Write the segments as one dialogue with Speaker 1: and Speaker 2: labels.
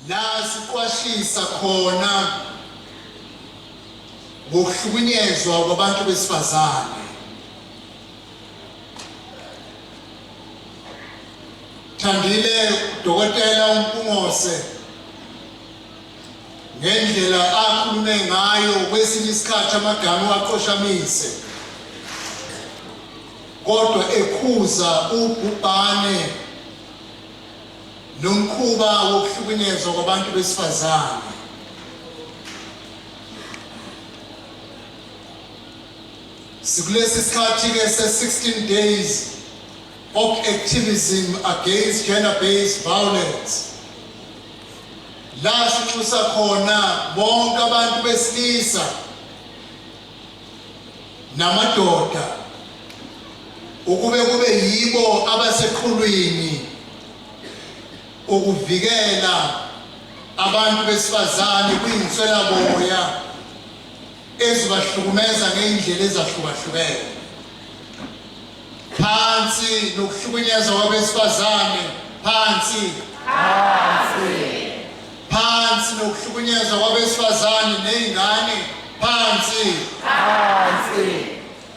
Speaker 1: La siqwashisa khona ngokuhlukunyezwa kwabantu besifazane. Thandile uDokotela uMpungose ngendlela akhulume ngayo kwesinye isikhathi amagama uwaqoshamise kodwa ekhuza ubhubhane nomkhuba wokuhlukunyezwa kwabantu besifazane. Sikulesi sikhathi-ke se-16 days of activism against gender-based violence la sinxusa khona bonke abantu besilisa namadoda ukube kube yibo abaseqhulwini ukuvikela abantu besifazane kwinswelaboya ezibahlukumeza ngey'ndlela ezahlukahlukene. Phansi nokuhlukunyezwa kwabesifazane, phansi
Speaker 2: phansi
Speaker 1: phansi nokuhlukunyezwa kwabesifazane ney'ngane, phansi
Speaker 2: phansi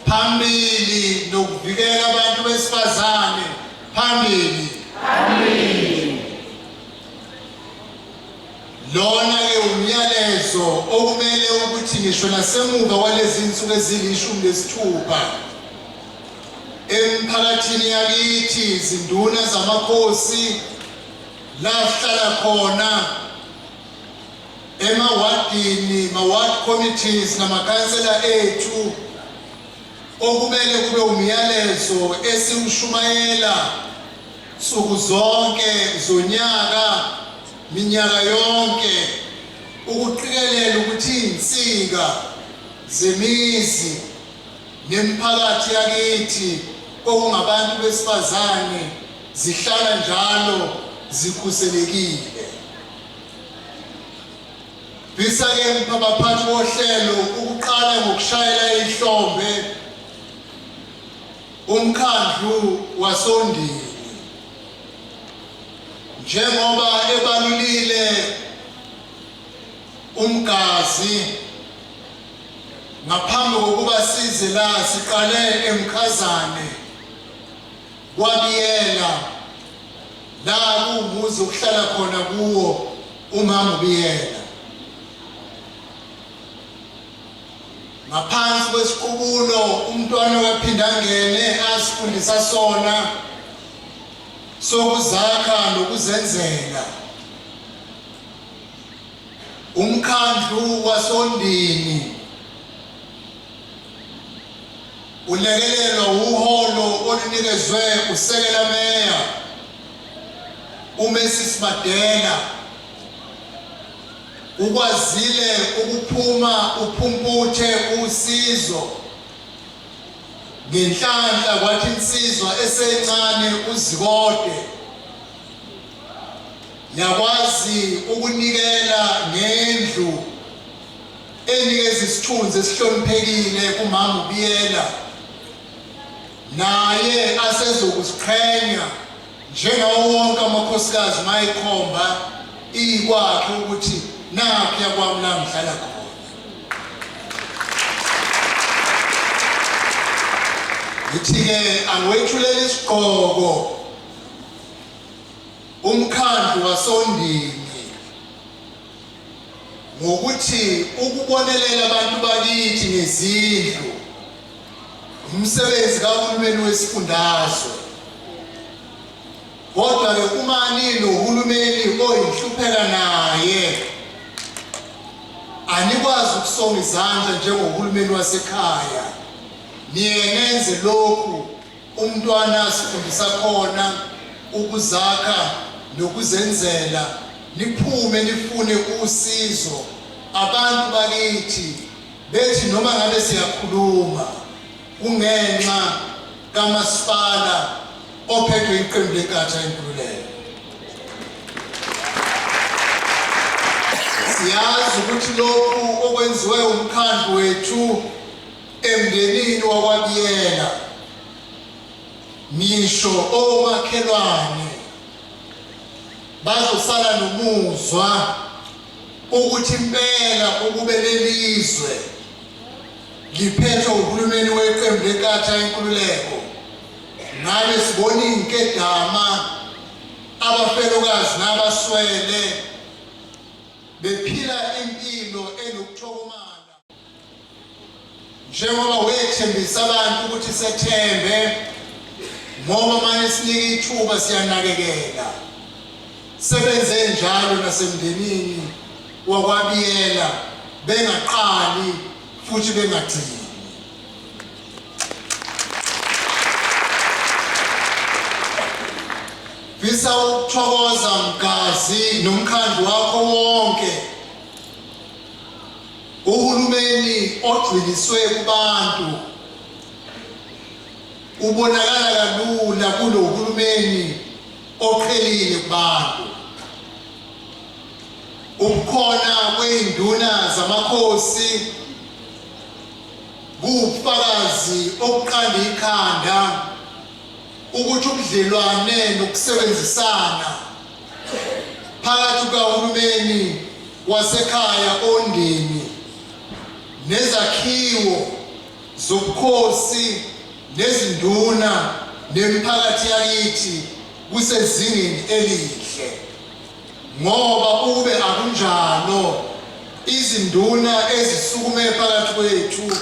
Speaker 1: phambili nokuvikela abantu besifazane, phambili
Speaker 2: phambili.
Speaker 1: Lona-ke umyalezo okumele ukuthi ngisho nasemuva kwalezi nsuku ezilishumi nesithupha emphakathini yakithi izinduna zamakhosi la sihlala khona emawadini ma-ward committees namakhansela ethu okumele kube umyalezo esiwushumayela nsuku zonke zonyaka minyaka yonke ukuqikelela ukuthi izinsika zemizi nemiphakathi yakithi okungabantu besifazane zihlala njalo zikhuselekile. Fisa-ke baphathi bohlelo ukuqala ngokushayela ihlombe umkhandlu wasoNdini njengoba ebalulile uMgazi ngaphambi kokuba size la siqale eMkhazane kwaBiyela la kuwumuzi okuhlala khona kuwo umama uBiyela. Ngaphansi kwesiqubulo umntwana kaPhindangene asifundisa sona sokuzakha nokuzenzela. Umkhandlu wasoNdini ulekelelwa wuholo olunikezwe usekela meya uMessis Madela ukwazile ukuphuma uphumputhe usizo ngenhlanhla kwathi insizwa esencane uZikode yakwazi ukunikela ngendlu enikeza isithunzi esihloniphekile kumama uBiyela naye asezokuziqhenya njengawo wonke amakhosikazi mayekhomba ikwakhe ukuthi nakhuya kwami la ngihlala khona. Ngithi-ke angiwethulele isigqoko umkhandlu wasoNdini ngokuthi ukubonelela abantu bakithi ngezindlu umsebenzi kahulumeni wesifundazwe. Kodwa-ke uma ninohulumeni oyinhlupheka naye anikwazi ukusonga izandla njengohulumeni wasekhaya, niye nenze lokhu umntwana asifundisa khona ukuzakha nokuzenzela, niphume nifune usizo abantu bakithi bethi noma ngabe siyakhuluma kungenxa kamasipala ophethwe iqembu leNkatha Yenkululeko. Siyazi ukuthi lokhu okwenziwe umkhandlu wethu emndenini wakwaBiyela ngisho omakhelwane Bazosala nomuzwa ukuthi impela ukube lelizwe liphethwe uhulumeni weqembu leNkatha Yenkululeko ngabe sibona iy'nkedama, abafelokazi nabaswele bephila impilo enokuthokomala njengoba wethembisa abantu ukuthi sethembe ngoba manje sinika ithuba siyanakekela. Sebenze njalo nasemndenini wakwaBiyela bengaqali futhi bengagcini. Fisa ukuthokoza Mgazi nomkhandlu wakho wonke. Uhulumeni ogxiliswe kubantu ubonakala kalula kulohulumeni oqhelile kubantu. Ubukhona kwey'nduna zamakhosi kuwubufakazi obuqanda ikhanda ukuthi ubudlelwane nokusebenzisana phakathi kukahulumeni wasekhaya oNdini nezakhiwo zobukhosi nezinduna nemiphakathi yakithi kusezingeni elihle ngoba ukube akunjalo izinduna ezisukume phakathi kwethu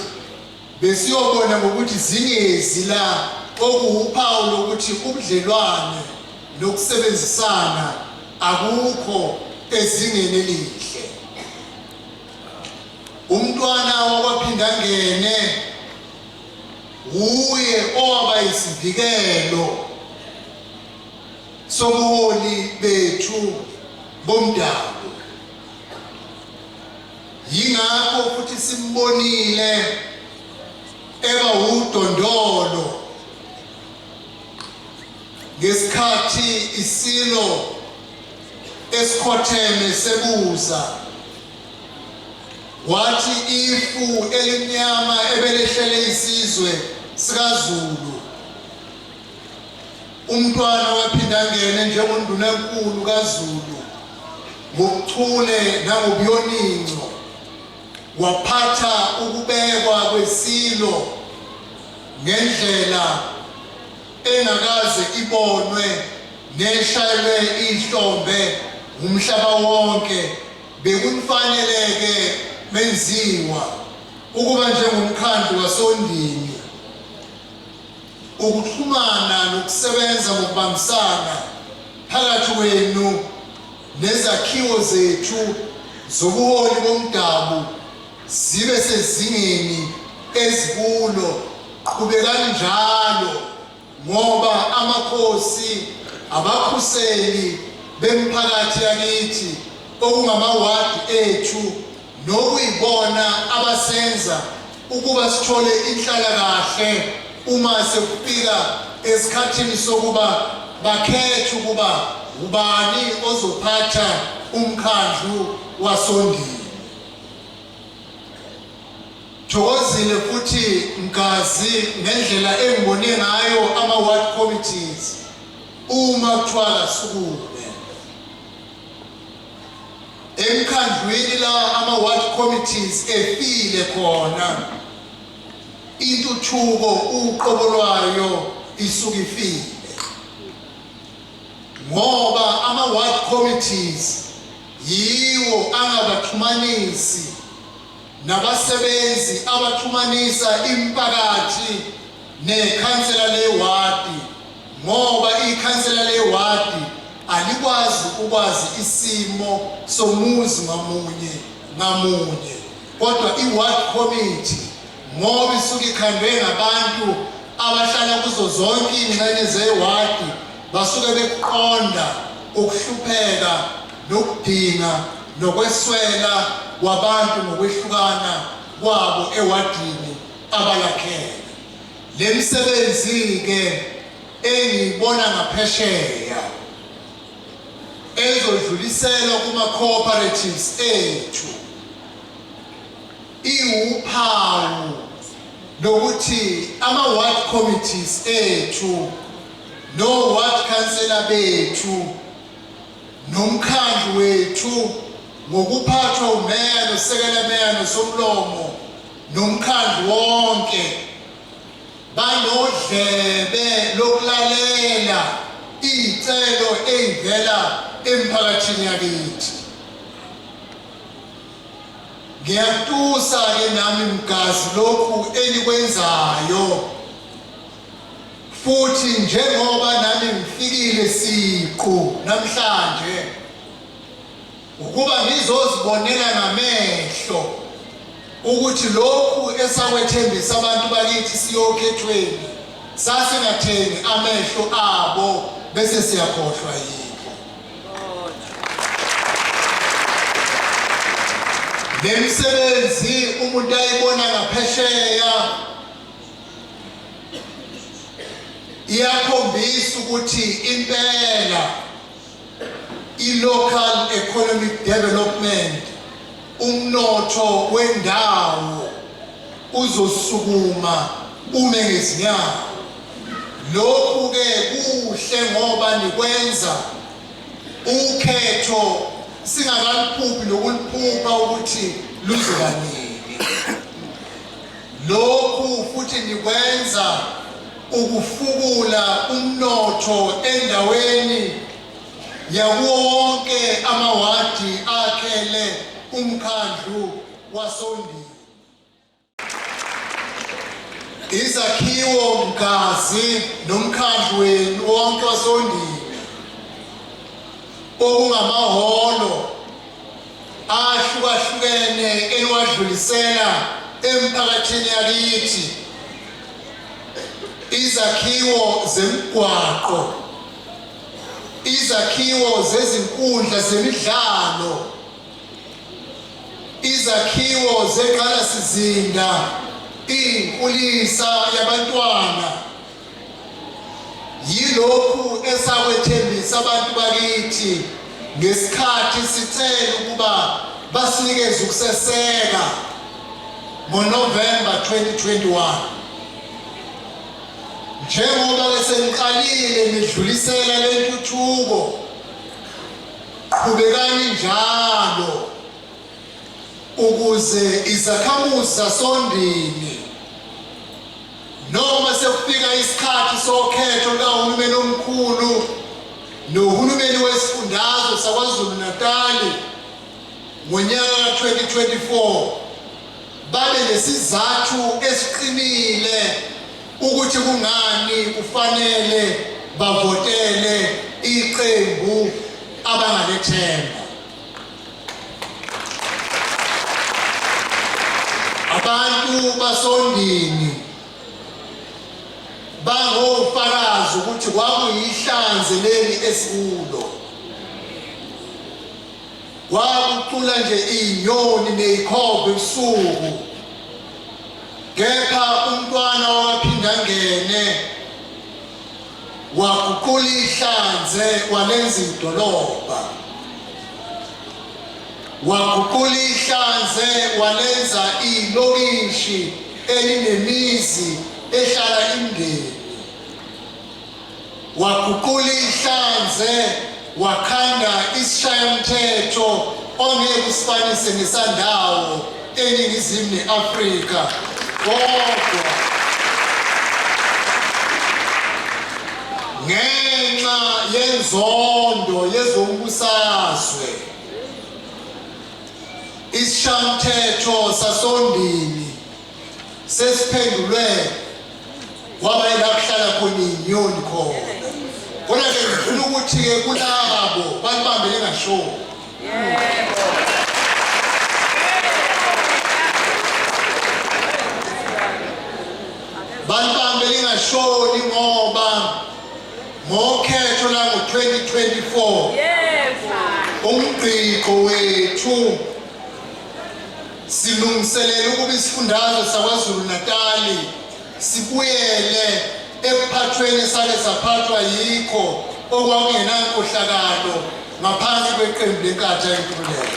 Speaker 1: besiyobona ngokuthi zingezi la, okuwuphawu lokuthi ubudlelwane nokusebenzisana akukho ezingeni elihle. Umntwana wakwaPhindangene wuye owaba yisivikelo sobuholi bethu bomdabu. Yingakho futhi simbonile eba wudondolo ngesikhathi isilo esikhotheme sebuza wathi ifu elimnyama ebelehlele isizwe sikaZulu umntwana waphindangene njengondunankulu kaZulu ngobuchule nangobuyoninco waphatha ukubekwa kwesilo ngendlela engakaze ibonwe neshayelwe ihlombe ngumhlaba wonke. Bekunifaneleke menziwa ukuba njengomkhandlu wasoNdini ukuxhumana nokusebenza ngokubambisana phakathi kwenu nezakhiwo zethu zobuholi bomdabu zibe sezingeni ezikulo. Qhubekani njalo ngoba amakhosi abakhuseli bemiphakathi yakithi okungamawadi ethu nokuyibona abasenza ukuba sithole inhlalakahle uma sekufika esikhathini sokuba bakhethe ukuba ubani ozophatha umkhandlu wasoNdini. Thokozile futhi Mgazi ngendlela engibone ngayo ama-ward committees uma kuthiwa kasukume emkhandlwini la ama-ward committees efile khona intuthuko uqobo lwayo isuke ifile ngoba ama-ward committees yiwo angabaxhumanisi nabasebenzi abaxhumanisa imiphakathi nekhansela lewadi ngoba ikhansela lewadi alikwazi ukwazi isimo somuzi ngamunye ngamunye, kodwa i-ward committee ngoba isuke ikhandwe ngabantu abahlala kuzo zonke iy'ngxenye zewadi basuke bekuqonda ukuhlupheka nokudinga nokweswela kwabantu ngokwehlukana kwabo ewadini abalakhele. Le misebenzi-ke engiyibona ngaphesheya ezodluliselwa kuma-cooperatives ethu iwuphawu lokuthi ama-ward committees ethu no-ward councillor bethu. Nomkhandlu wethu ngokuphathwa umeya nosekela meya nosomlomo nomkhandlu wonke banodlebe lokulalela iy'celo ey'vela emphakathini yakithi. Ngiyakutusa-ke nami Mgazi lokhu enikwenzayo futhi njengoba nami ngifikile siqu namhlanje ukuba ngizozibonela ngamehlo ukuthi lokhu esakwethembisa abantu bakithi siyokhethweni sasingathengi amehlo abo bese siyakhohlwa yikho. Le misebenzi umuntu ayibona ngaphesheya iyakhombisa ukuthi impela i-local economic development umnotho wendawo uzosukuma ume ngezinyawo. Lokhu-ke kuhle ngoba nikwenza ukhetho singakaliphuphi nokuliphupha ukuthi luzoba nini. Lokhu futhi nikwenza ukufukula umnotho endaweni yakuwo wonke amawadi akhele umkhandlu wasoNdini. Izakhiwo Mgazi nomkhandlu wenu wonke wasoNdini okungamahholo ahlukahlukene eniwadlulisela emphakathini yakithi, izakhiwo zemigwaqo, izakhiwo zezinkundla zemidlalo, izakhiwo zengqalasizinda, iy'nkulisa yabantwana. Yilokhu esakwethembisa abantu bakithi ngesikhathi sicela ukuba basinikeze ukuseseka ngoNovemba 2021. Njengoba ke seniqalile nidlulisela le ntuthuko, qhubekani njalo ukuze izakhamuzi zasoNdini noma sekufika isikhathi sokhetho lukahulumeni omkhulu nohulumeni wesifundazwe saKwaZulu-Natali ngonyaka ka-2024 babe nesizathu esiqinile ukuthi kungani kufanele bavotele iqembu abangalethemba. Abantu basondini bangofakazi ukuthi kwakuyihlanze leli esikulo. Kwakucula nje iy'nyoni ney'khova ebusuku, kepha umntwana wakwaPhindangene waguqula ihlanze walenza idolobha. Waguqula ihlanze walenza ilokishi elinemizi ehlala imindeni. Waguqula ihlanze wakhanda isishayamthetho ongeke usifanise nesandawo eNingizimu ne-Afrika kodwa ngenxa yenzondo yezombusazwe isishayamthetho sasondini sesiphendulwe kwaba yila kuhlala khona iy'nyoni khona. Kodwa-ke ngifuna ukuthi-ke kulabo balibambe lingashoni. Balibambe lingashoni ngoba ngokhetho lango-2024 umgqigqo wethu Silungiselela ukuba isifundazwe saKwaZulu-Natali sibuyele ekuphathweni esake saphathwa yikho okwakungenankohlakalo ngaphansi kweqembu leNkatha Yenkululeko.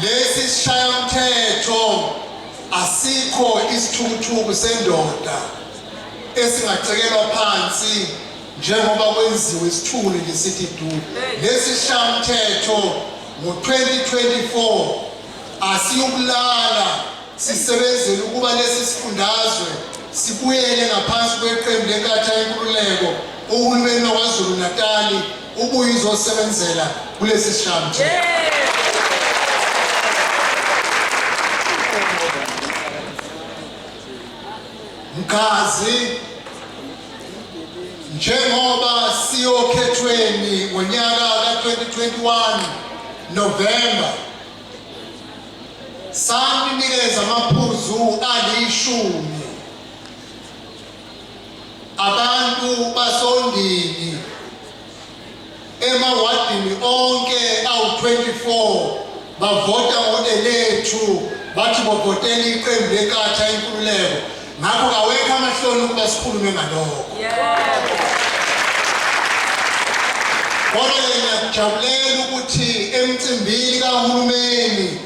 Speaker 1: Lesi sishayamthetho asikho isithukuthuku sendoda. esingacekelwa phansi njengoba kwenziwe isithuli nje sithi du. Lesi shamthetho ngo-2024 asiyukulala sisebenzele ukuba lesi sifundazwe sibuyele ngaphansi kweqembu leNkatha Yenkululeko, uhulumeni waKwaZulu Natali ubuye uzosebenzela kulesi sishamthetho. Mkhazi, njengoba siyokhethweni ngonyaka ka-2021 November, saninikeza amaphuzu alishumi abantu basondini emawadini onke awu-24 bavota ngo-elethu bathi bavotela iqembu leNkatha Inkululeko. Ngakho kawekho amahloni ukuba sikhulume ngalokho. Kodwa-ke ngiyakujabulela ukuthi emcimbini kahulumeni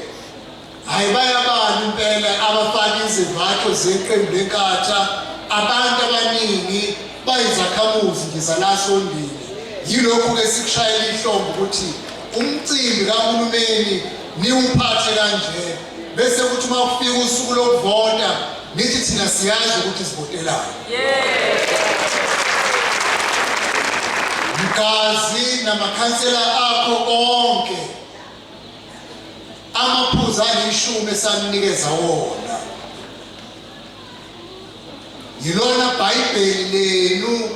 Speaker 1: hhayi bayabani impela abafaka izivatho zeqembu leNkatha, abantu abaningi bayizakhamuzi nje zalasondini. Yilokhu-ke sikushayela ihlombe ukuthi umcimbi kahulumeni niwuphathe kanje, bese kuthi uma kufika usuku lokuvota nithi thina siyazi ukuthi sivotelani. Mgazi namakhansela akho onke, amaphuzu alishumi esaninikeza wona yilona Bhayibheli lenu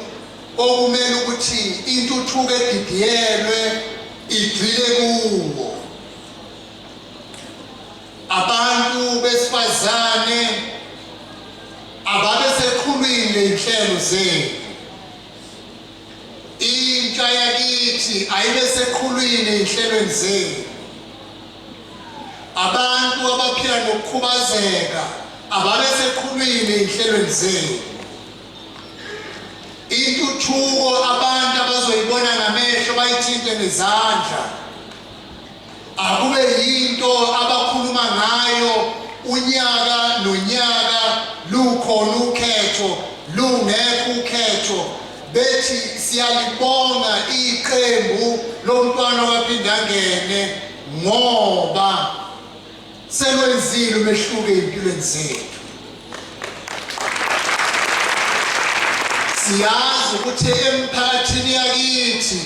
Speaker 1: okumele ukuthi intuthuko edidiyelwe igxile kuwo. Abantu besifazane ababe seqhulwini ley'nhlelo zenu, intsha yakithi ayibe seqhulwini ey'nhlelweni zenu, abantu abaphila nokukhubazeka ababe seqhulwini ey'nhlelweni zenu. Intuthuko abantu abazoyibona ngamehlo bayithinte ngezandla akube yinto abakhuluma ngayo unyaka nonyaka, lukhona ukhetho lungekho ukhetho, bethi siyalibonga iqembu lomntwana waphindangene ngoba selwenzile umehluko ey'mpilweni zethu. Siyazi ukuthi emphakathini yakithi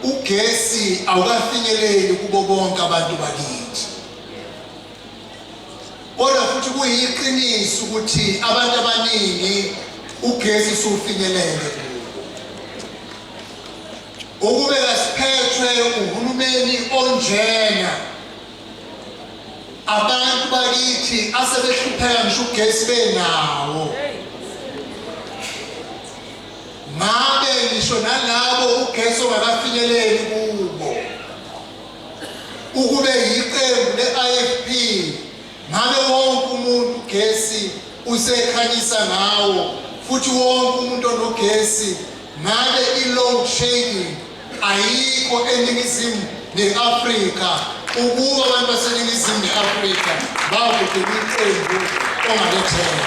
Speaker 1: ugesi awukafinyeleli kubo bonke abantu bakithi, kodwa futhi kuyiqiniso ukuthi abantu abaningi ugesi usufinyelele kubo. Ukube kasiphethwe uhulumeni onjena, abantu bakithi asebehlupheka ngisho ugesi benawo, ngabe ngisho nalabo ugesi ongakafinyeleli kubo, ukube yiqembu le-IFP ngabe wonke umuntu ugesi usekhanyisa ngawo, futhi wonke umuntu onogesi ngabe i-load shedding ayikho eNingizimu ne-Afrika, ukuba abantu baseNingizimu ne-Afrika bavotela iqembu ongalethemba.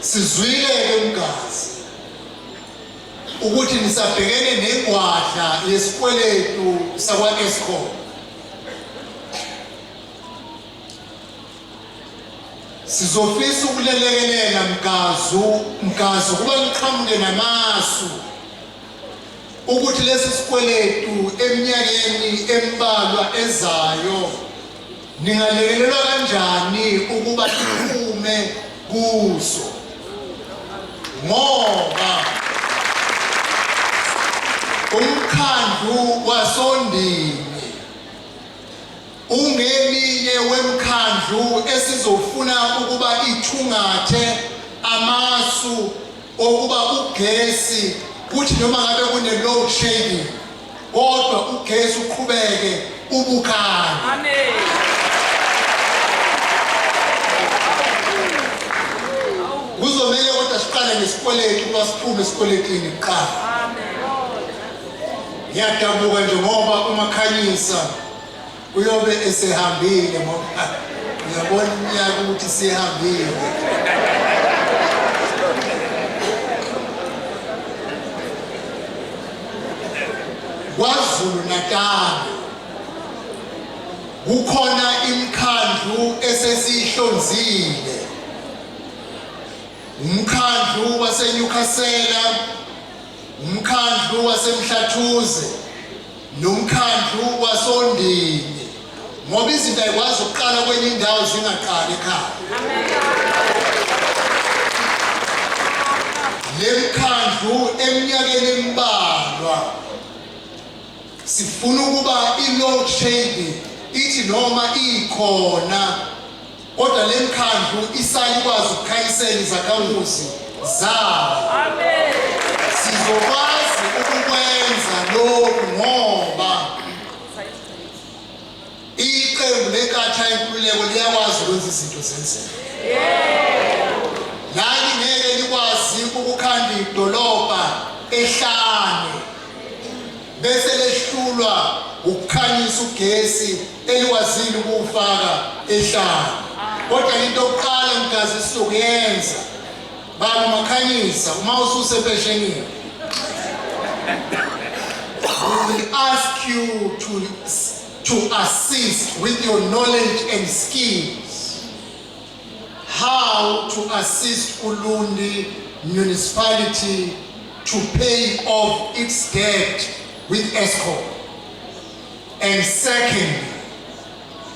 Speaker 1: Sizwile-ke Mgazi ukuthi nisabhekene nengwadla yesikweletu sakwa-Eskom. Sizofisa ukulelekelela Mgazu, Mgazi ukuba niqhamuke namasu ukuthi lesi sikweletu eminyakeni embalwa ezayo ningalekelelwa kanjani ukuba niphume kuso, ngoba umkhandlu wasondini ungeminye wemkhandlu esizofuna ukuba ithungathe amasu okuba ugesi kuthi noma ngabe kune-load shedding kodwa ugesi uqhubeke ubukhanya.
Speaker 2: Amen.
Speaker 1: Kuzomele kodwa siqale ngesikweletu ukuba siphume esikweletini kuqala. Ngiyadabuka nje ngoba uMakhanyisa uyobe esehambile, ngoba Uyabona iminyaka ukuthi sihambile. KwaZulu Natal kukhona imikhandlu esesiyihlonzile. Umkhandlu waseNewcastle, umkhandlu waseMhlathuze nomkhandlu wasoNdini, ngoba izinto ayikwazi ukuqala kwenye indawo zingaqali ekhaya. Le mkhandlu eminyakeni embalwa sifuna ukuba i-load shedding ithi noma ikhona, kodwa le mkhandlu isale ikwazi ukukhanyisela izakhamuzi zayo. Sizokwazi ukukwenza lokhu ngoba iqembu leNkatha Yenkululeko liyakwazi ukwenza izinto zenzeke. La lingeke likwazi ukukhanda idolobha ehlane bese lehlulwa ukukhanyisa ugesi elikwazile ukuwufaka ehlane. Kodwa into yokuqala Mgazi sizokuyenza, baba Makhanyisa, uma ususempeshenini, we will ask you to assist with your knowledge and skills how to assist Ulundi municipality to pay off its debt with Eskom. And secondly,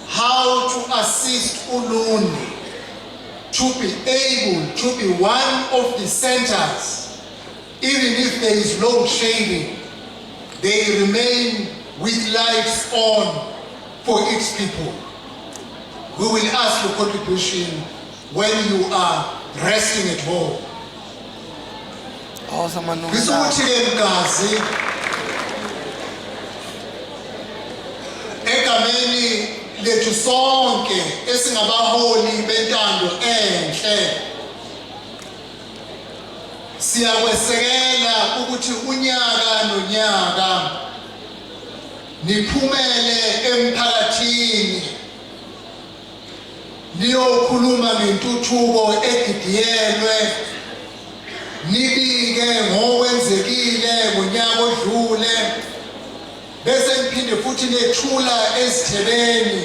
Speaker 1: how to assist Ulundi to be able to be one of the centers, even if there is load shedding, they remain with lights on for its people. We will ask your contribution when you are resting at home. Ngifisa ukuthi-ke Mgazi, egameni lethu sonke esingabaholi bentando enhle, siyakwesekela ukuthi unyaka nonyaka niphumele emphakathini niyokhuluma ngentuthuko edidiyelwe, nibike ngokwenzekile ngonyaka odlule, bese niphinde futhi nethula ezithebeni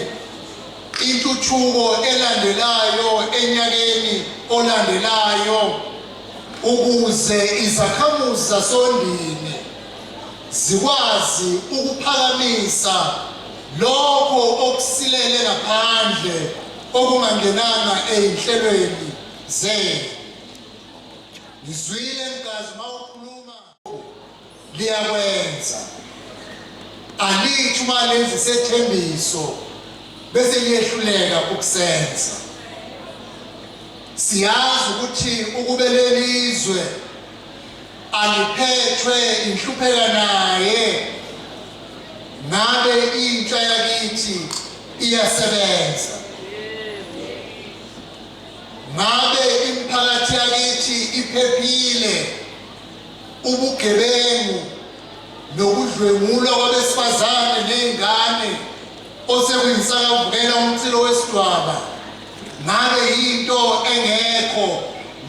Speaker 1: intuthuko elandelayo enyakeni olandelayo, ukuze izakhamuzi zasoNdini zikwazi ukuphakamisa lokho okusilele ngaphandle okungangenanga ey'nhlelweni zenu. Ngizwile Mgazi uma ukhuluma, liyakwenza. Alithi uma lenza isethembiso bese liyehluleka ukusenza. Siyazi ukuthi ukube lelizwe aliphethwe inhlupheka naye, ngabe intsha yakithi iyasebenza, ngabe imiphakathi yakithi iphephile, ubugebengu nokudlwengulwa kwabesifazane ney'ngane osekuyinsakavukela umsilo wesidwaba ngabe yinto engekho,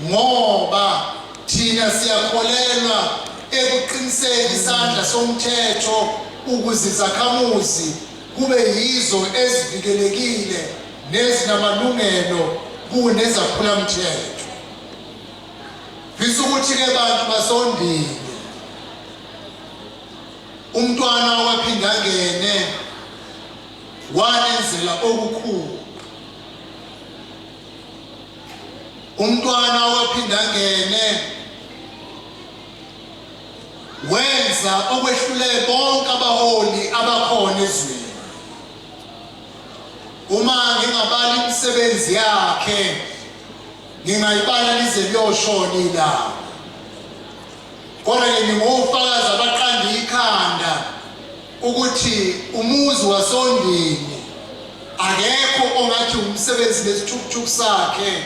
Speaker 1: ngoba thina siyakholelwa ekuqiniseni isandla somthetho ukuze izakhamuzi kube yizo ezivikelekile nezinamalungelo kunezaphulamthetho. Fisa ukuthi-ke bantu basoNdini, umntwana wakwaPhindangene wanenzela okukhulu. Umntwana wakwaPhindangene wenza okwehlule bonke abaholi abakhona ezweni. Uma ngingabala imisebenzi yakhe, ngingayibala lize liyoshona ilanga. Kodwa-ke ningofakazi abaqanda ikhanda ukuthi umuzi wasoNdini akekho ongathi umsebenzi nesithukuthuku sakhe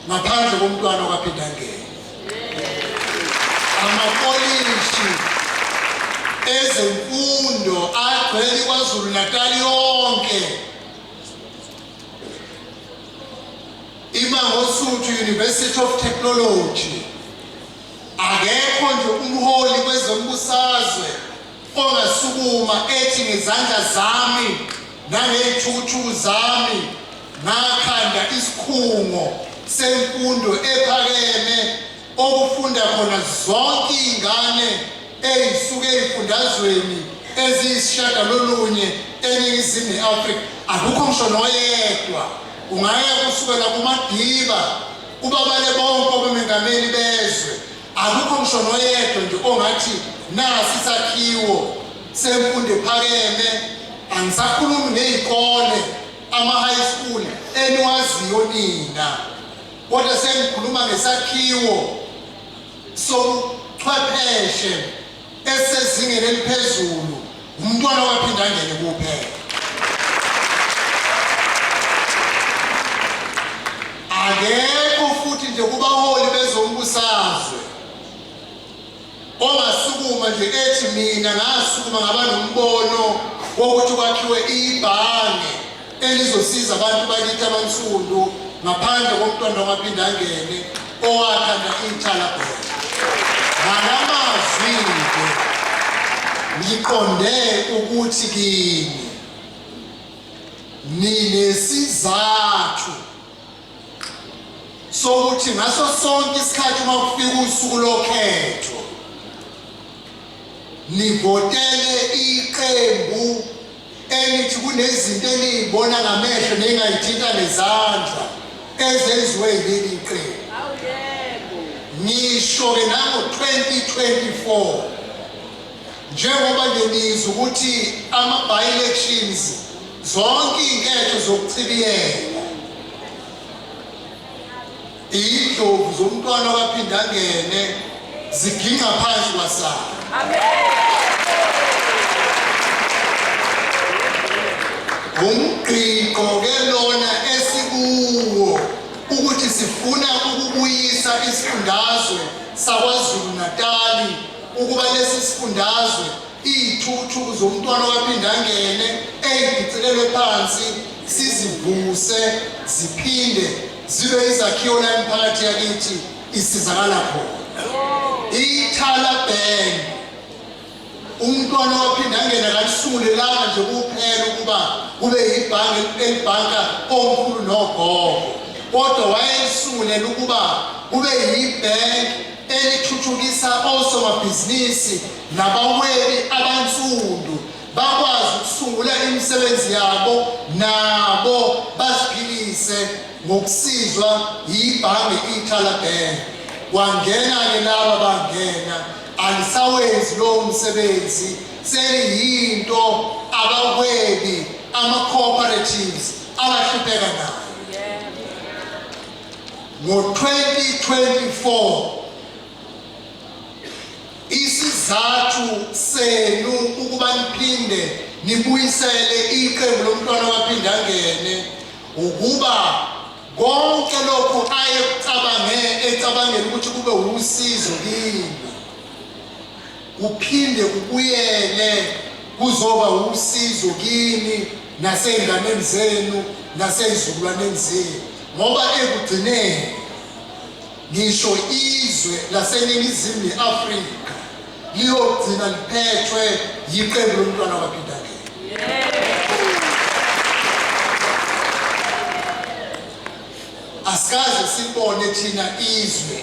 Speaker 1: ngaphandle komntwana okaPhindangene. Amapolishi ezemfundo agcwele iKwaZulu Natal yonke. Mangosuthu University of Technology. Akekho nje umholi kwezombusazwe ongasukuma ethi ngezandla zami nangey'thukuthuku zami ngakhanda isikhungo semfundo ephakeme okufunda khona zonke iy'ngane ey'suke ey'fundazweni eziyisishagalolunye eNingizimu ne-Afrika. Akukho ngisho noyedwa. Ungaya kusukela kuMadiba ubabale bonke obumengameli bezwe, akukho ngisho noyedwa nje ongathi nasi isakhiwo semfundo ephakeme. Angisakhulumi ngey'kole, ama-high school eniwaziyo nina, kodwa sengikhuluma ngesakhiwo sobuchwepheshe esezingeni eliphezulu, umntwana waphinda angene kuphela. Akekho futhi nje kubaholi bezombusazwe ongasukuma nje ethi mina ngasukuma ngaba nombono wokuthi kwakhiwe ibhange elizosiza abantu bakithi abansundu ngaphandle komntwana wamaphinda angene owakhanda iThala Bank. Ngalamazwi-ke ngiqonde ukuthi kini ninesizathu sokuthi ngaso sonke isikhathi uma kufika usuku lokhetho nivotele iqembu elithi kunezinto eniyibona ngamehlo nengayithinta ngezandla ezenziwe yileli qembu. Ngisho-ke nango-2024 njengoba nje nizwa ukuthi ama-by-elections, zonke iy'nketho zokuchibiyela iy'ndlovu zomntwana okaPhindangene ziginqa phansi kwasala. Umgqigqo ke lona esikuwo ukuthi sifuna ukubuyisa isifundazwe saKwaZulu Natali, ukuba lesi sifundazwe iy'thuthu zomntwana okaPhindangene ey'dicilelwe phansi sizivuse ziphinde zibe izakhiwo la imiphakathi yakithi isizakala khona. IThala Bank, umntwana waphinde angena kalisungulelanga nje kuphela ukuba kube yibhange elibhanka omkhulu nogogo, kodwa wayelisulela ukuba kube yibhenki elithuthukisa osomabhizinisi nabahwebi abansundu bakwazi ukusungula imisebenzi yabo nabo baziphilise ngokusizwa yibhange iThala Bank. Kwangena-ke laba bangena, alisawenzi lowo msebenzi, seliyinto abahwebi ama-cooperatives abahlupheka nayo. Ngo-2024 isizathu senu ukuba niphinde nibuyisele iqembu lomntwana waphinda angene ukuba konke lokhu ayekucabange ecabangela ukuthi kube usizo kini kuphinde kubuyele kuzoba usizo kini nasey'nganeni zenu nasey'zukulwaneni zenu, ngoba ekugcineni ngisho izwe laseNingizimu ne-Afrika liyogcina liphethwe yiqembu lomntwana waPhindangene. Asikaze sibone thina izwe,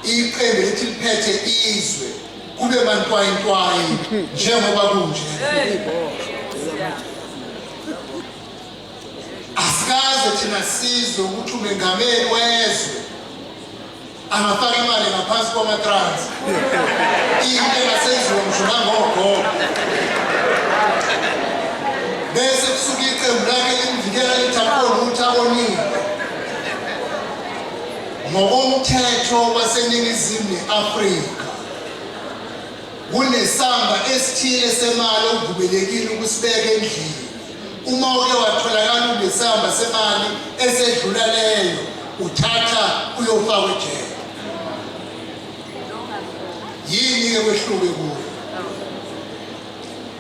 Speaker 1: iqembu lithi liphethe izwe kube mantwayintwayi njengoba kunje. Asikaze thina sizwe ukuthi umengameli wezwe angafaka imali ngaphansi kwamatrans, into engasenziwa ngisho nangogogo, bese kusuka iqembu lakhe limvikela lithi akukho lutho akonile. Ngokomthetho waseNingizimu ne-Afrika kunesamba esithile semali okuvumelekile ukusibeka endlini. Uma uke watholakala unesamba semali esedlula leyo, uthatha uyofakwa ejele. Yini-ke kwehluke kuyo?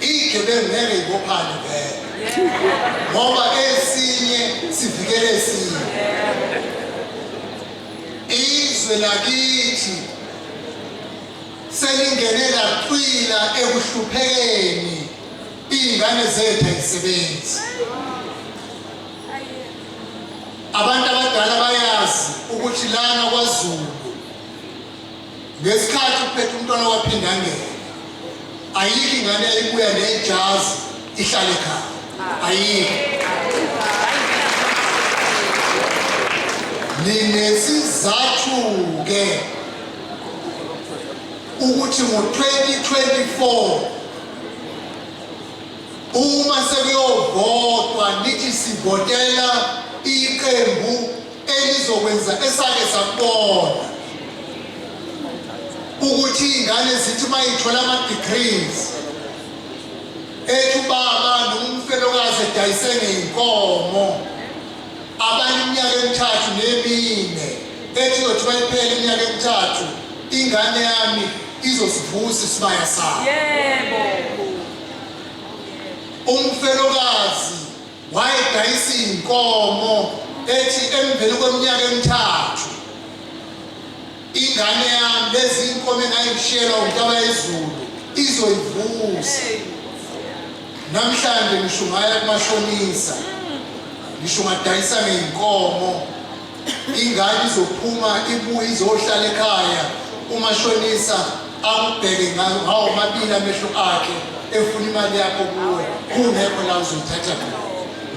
Speaker 1: Iy'gebengu ngeke yibophane vele, ngoba esinye sivikele esinye. Izwe lakithi selingene lacwila ekuhluphekeni, iy'ngane zethu ayisebenzi. Abantu abadala bayazi ukuthi lana kwaZulu ngesikhathi uphethe umntwana waphindangela ayikho ingane eyayibuya nejazi ihlale ekhaya, ayikho. Ninesizathu-ke ukuthi ngo-2024 uma sekuyovotwa nithi sivotela iqembu elizokwenza esake sakubona ukuthi iy'ngane zithi uma y'thola ama-degrees ethi ubaba noma umfelokazi edayise ngey'nkomo abanye iminyaka emithathu nemine ethi uyothi bayiphela iminyaka emithathu ingane yami izosivusa isibaya sayo.
Speaker 2: Yebo.
Speaker 1: Umfelokazi wayedayisa iy'nkomo ethi emveni kweminyaka emithathu ingane yami lezi inkomo engayishiyelwa uNtabayezulu izoyivusa. Namhlanje ngisho ungaya kumashonisa, ngisho ungadayisa ngey'nkomo, ingane izophuma ibuye izohlala ekhaya, umashonisa akubheke ngawo mabili amehlo akhe efuna imali yakho kuwe, kungekho la uzoyithatha khona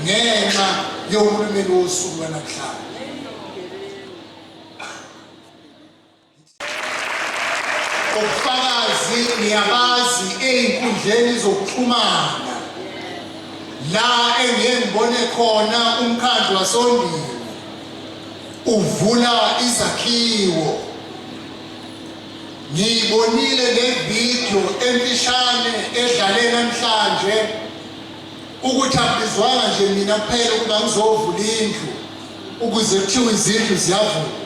Speaker 1: ngenxa yohulumeni wosuku lwanamhlanje. Ubufakazi ngiyabazi ey'nkundleni zokuxhumana la engiye ngibone khona umkhandlu wasoNdini uvula izakhiwo. Ngiyibonile le video emfishane edlale namhlanje ukuthi akubizwanga nje mina kuphela ukuba ngizovula indlu ukuze kuthiwe izindlu ziyavulwa.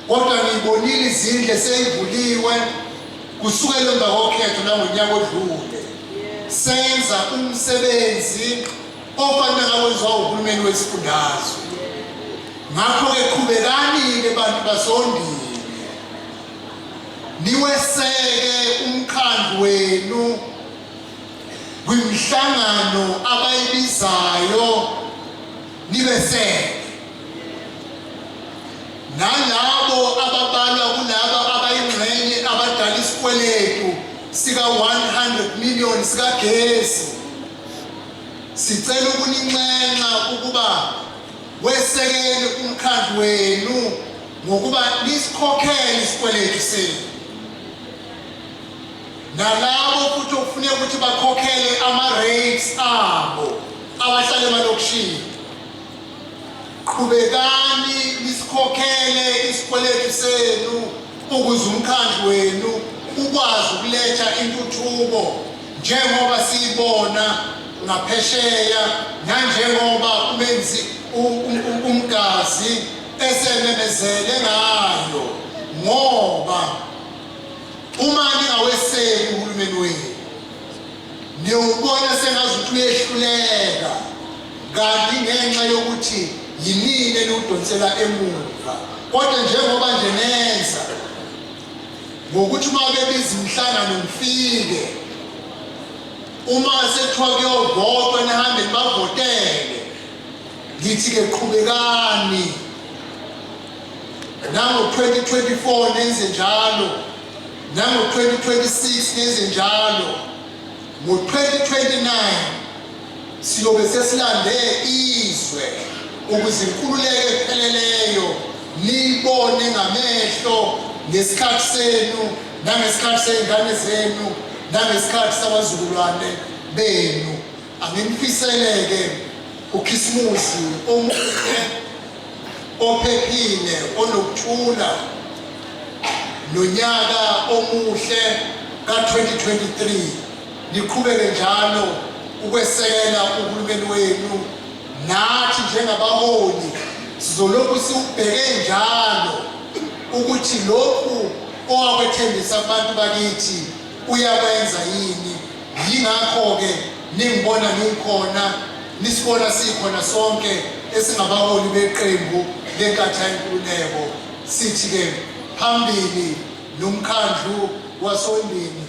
Speaker 1: Kodwa ngiyibonile izindlu eseyivuliwe kusukela emva kokhetho langonyaka odlule. Senza umsebenzi ofanele ngawenziwa uhulumeni wesifundazwe. Ngakho-ke qhubekani-ke bantu basoNdini, niweseke umkhandlu wenu kwimihlangano abayibizayo, nibeseke. Nalabo ababalwa kulaba abayingxenye abadala isikweletu sika-100 million sikagesi, sicela ukuninxenxa ukuba wesekele umkhandlu wenu ngokuba nisikhokhele isikweletu senu. Nalabo futhi okufuneka ukuthi bakhokhele ama-rates abo abahlala emalokishini, Qhubekani nisikhokhele isikweletu senu ukuze umkhandlu wenu ukwazi ukuletha intuthuko njengoba siyibona ngaphesheya nanjengoba umenzi umgazi esememezele ngayo, ngoba uma ningaweseki uhulumeni wenu niyowubona sengazuthi uyehluleka, kanti ngenxa yokuthi yinini eniwudonsela emuva. Kodwa njengoba nje nenza ngokuthi uma bebiza imihlangano ngifike, uma sekuthiwa kuyovotwa nihambe nibavotele, ngithi-ke qhubekani nango-2024 nenze njalo, nango-2026 nenze njalo, ngo-2029 siyobe sesilande izwe ukuze inkululeko epheleleyo niyibone ngamehlo ngesikhathi senu nangesikhathi sey'ngane zenu nangesikhathi sabazukulwane benu. Anginifiseleke uKhisimusi omuhle, ophephile, onokuthula nonyaka omuhle ka-2023. Niqhubeke njalo ukwesekela uhulumeni wenu, nathi njengabaholi sizolokhu siwubheke njalo ukuthi lokhu owakwethembisa kubantu bakithi uyakwenza yini. Yingakho-ke ningibona ngikhona, nisibona sikhona sonke esingabaholi beqembu leNkatha Yenkululeko. Sithi ke phambili nomkhandlu wasOndini.